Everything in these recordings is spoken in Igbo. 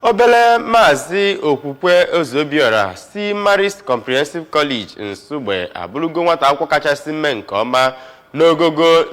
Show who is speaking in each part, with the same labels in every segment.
Speaker 1: Obele Maazị Okwukwe Ozobiora si Maris Comprehensive College, Nsugbe, abụrụgo nwata akwụkwọ kachasị mee nke ọma n'ogogo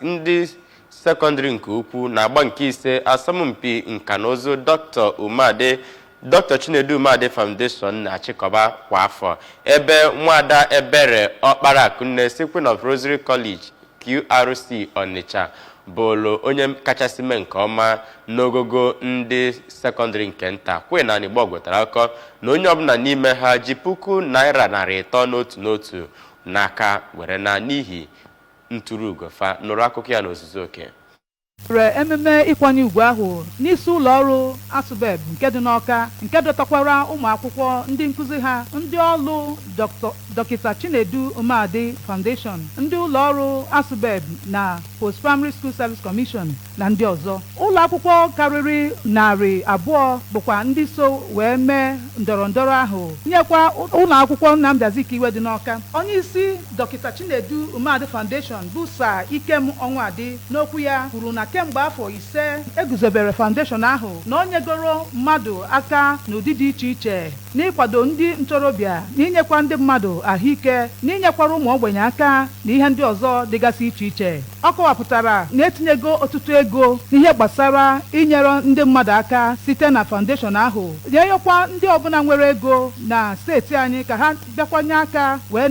Speaker 1: ndị sekọndịrị nke ukwu na-agba nke ise asọmpi nka na ụzụ Dr. Umeadị, Dr. Chinedu Umeadị Foundation na-achịkọba kwa afọ, ebe nwada Ebere Ọkpara Akunne si Queen of Rosary College, QRC, Onitsha, bụrụ onye kachasị mee nke ọma n'ogogo ndị sekọndịrị nke nta. Queen Anigbo gwetara akụkọ na onye ọbụla n'ime ha ji ₦300,000 n'otu n'otu n'aka were na n'ihi ntụrụ ugo fa. Nụrụ akụkọ ya n'ozuzu oke.
Speaker 2: Mere ememe ịkwanye ugwu ahụ n'isi ụlọ ọrụ ASUBEB nke dị n'Ọka, nke dọtakwara ụmụ akwụkwọ, ndị nkụzi ha, ndị ọrụ Dọkịta Chinedu Umeadị Foundation, ndị ụlọ ọrụ ASUBEB na Post Primary School Service Commission na ndị ọzọ. Ụlọ akwụkwọ karịrị 200 bụkwa ndị so wee mee ndọrọ ndọrọ ahụ, nyekwa ụlọ akwụkwọ Nnamdi Azikiwe dị n'Ọka. Onye isi Dọkịta Chinedu Umeadị Foundation bụ Sir Ikem Ọnwụadị, n'okwu ya, kwuru na kemgbe afọ 5 eguzobere foundation ahụ, na o nyegoro mmadụ aka n'ụdị dị iche iche n'ịkwado ndị ntorobịa, n'inyekwa ndị mmadụ ahụike, n'inyekwara ụmụ ogbenye aka na ihe ndị ọzọ dịgasị iche iche. Ọ kọwapụtara na etinyego ọtụtụ ego n'ihe gbasara inyere ndị mmadụ aka site na foundation ahụ, nyekwa ndị ọbụla nwere ego na steeti anyị ka ha bịakwanye aka wee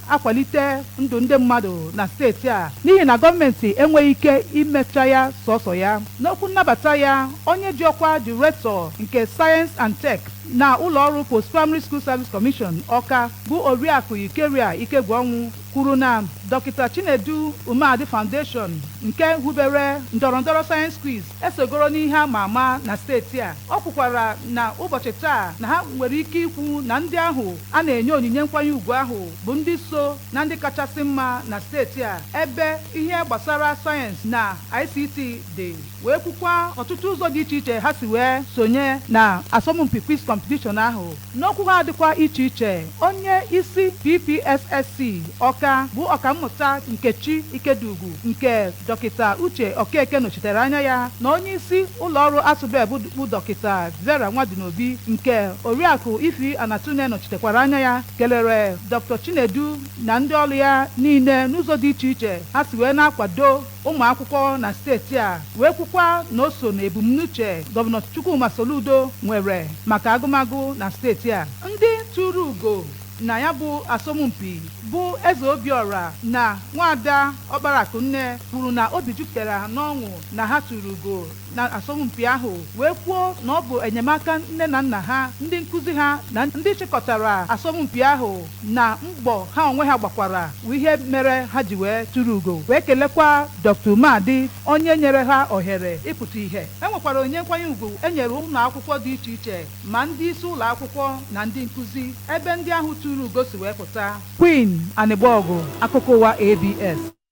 Speaker 2: na-akwalite ndụ ndị mmadụ na steeti a, n'ihi na gọọmenti enweghị ike imecha ya sọsọ ya. N'okwu nnabata ya, onye ji ọkwa Director nke Science and Tech na ụlọọrụ Post Primary School Service Commission, Ọka, bụ Oriakụ Ikeria Ikegwuọnwụ, kwuru na Dọkịta Chinedu Umeadị Foundation nke hubere ndọrọndọrọ Science Quiz esogoro n'ihe ama ama na steeti a. Ọ kwukwara na ụbọchị taa na ha nwere ike ikwu na ndị ahụ a na-enye onyinye nkwanye ugwu ahụ bụ ndị so na ndị kachasị mma na steeti a ebe ihe gbasara sayensị na ICT dị, wee kwukwa ọtụtụ ụzọ dị iche iche ha si wee sonye na asọmpi quiz competition ahụ. N'okwu ha dịkwa iche iche, onye isi PPSSC Ọka bụ Ọkammụta Nkechi Ikedugwu, nke Dọkịta Uche Okeke nọchitere anya ya, na onye isi ụlọọrụ ASUBEB bụ Dọkịta Vera Nwadinobi, nke Oriakụ Ifi Anatune nọchitekwara anya ya, kelere Dr. Chinedu na ndị ọrụ ya niile n'ụzọ dị iche iche ha si wee na-akwado ụmụ akwụkwọ na steeti a, wee kwukwa na o so na ebumnuche Gọvanọ Chukwuma Soludo nwere maka agụmagụ na steeti a. Ndị tụrụ ugo na ya bụ asọmpi bụ Eze Obiọra na Nwaada Ọkparakụnne kwuru na obi jupụtara ha n'ọṅụ na ha tụrụ ugo na asọmpi ahụ, wee kwuo na ọ bụ enyemaka nne na nna ha, ndị nkụzi ha na ndị chịkọtara asọmpi ahụ na mbọ ha onwe ha gbakwara bụ ihe mere ha ji wee tụrụ ugo, wee kelekwa Dr. Umeadị, onye nyere ha ohere ịpụta ihe. E nwekwara onye nkwanye ugwu e nyere ụlọ akwụkwọ dị iche iche, ma ndị isi ụlọ akwụkwọ na ndị nkụzi ebe ndị ahụ tụrụ ugo si wee pụta. Queen Anịgbọgụ, akụkọ ụwa ABS.